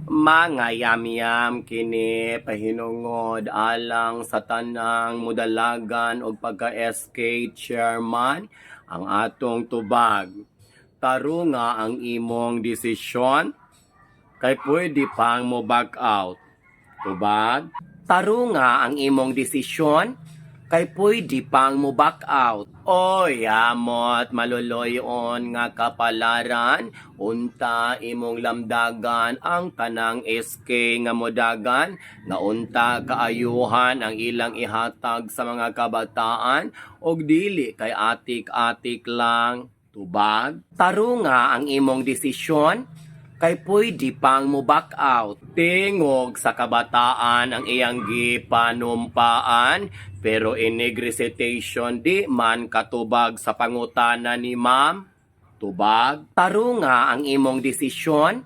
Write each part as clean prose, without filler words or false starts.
Mga yamyam kini pahinungod alang sa tanang mudalagan og pagka-SK chairman ang atong tubag. Tarunga ang imong desisyon kay pwede pang mo back out. Tubag. Tarunga ang imong desisyon kay pwede pang mo back out. Oy, amot maluloyon nga kapalaran, unta imong lamdagan ang tanang SK nga modagan, nga unta kaayuhan ang ilang ihatag sa mga kabataan, og dili kay atik-atik lang. Tubag. Tarunga ang imong desisyon kay pwede pang mo back out. Tingog sa kabataan ang iyang gipanumpaan, pero inig recitation di man katubag sa pangutana ni ma'am. Tubag. Tarunga ang imong desisyon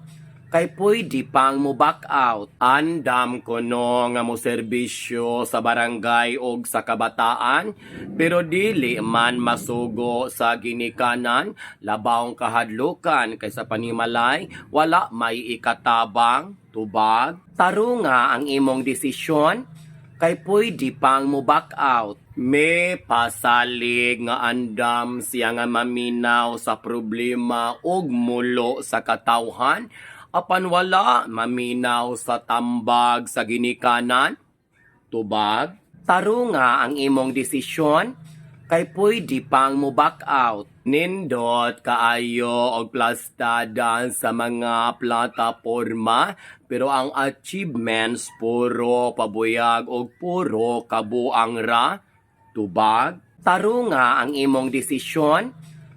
kay pwede pang mo back out. Andam kuno nga mo serbisyo sa barangay og sa kabataan, pero dili man masugo sa ginikanan, labawng kahadlukan kay sa panimalay wala may ikatabang. Tubag. Tarunga ang imong desisyon kay pwede pang mo back out. May pasalig nga andam siya nga maminaw sa problema ug mulo sa katawhan, apan wala maminaw sa tambag sa ginikanan. Tubag. Tarunga ang imong desisyon kay pwede pang mo back out. Nindot kaayo og plastadan sa mga plataporma, pero ang achievements puro pabuyag og puro kabuang ra. Tubag. Tarunga ang imong desisyon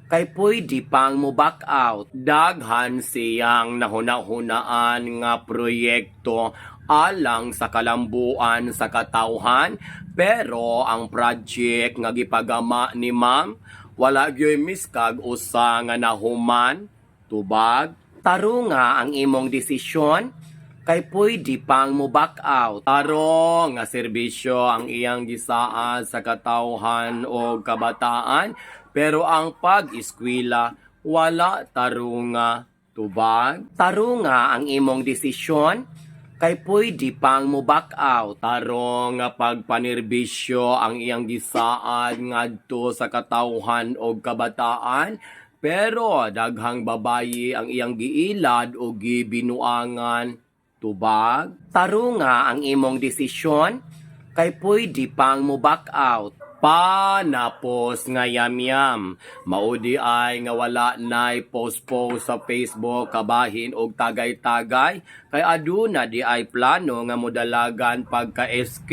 kay pwede pang mo back out. Daghan siyang nahuna-hunaan nga proyekto alang sa kalambuan sa katawhan, pero ang project nga gipagama ni ma'am wala gyoy miskag usa nga nahuman. Tubag. Tarunga ang imong desisyon kay pwede pang mo back out. Tarong nga serbisyo ang iyang gisaad sa katawhan o kabataan, pero ang pag-eskwela wala tarunga. Tubag. Tarunga ang imong desisyon kay pwede pang mo back out. Tarong nga pagpanerbisyo ang iyang gisaad ngadto sa katawhan o kabataan, pero daghang babayi ang iyang giilad o gibinuangan. Tubag. Tarunga ang imong desisyon kay pwede pang mo back out. Panapos nga yamyam. Maudi ay nga wala nay post-post sa Facebook kabahin og tagay-tagay kay aduna di ay plano nga modalagan pagka SK.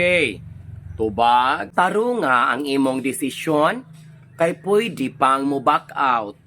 Tubag. Tarunga ang imong desisyon kay pwede pang mo back out.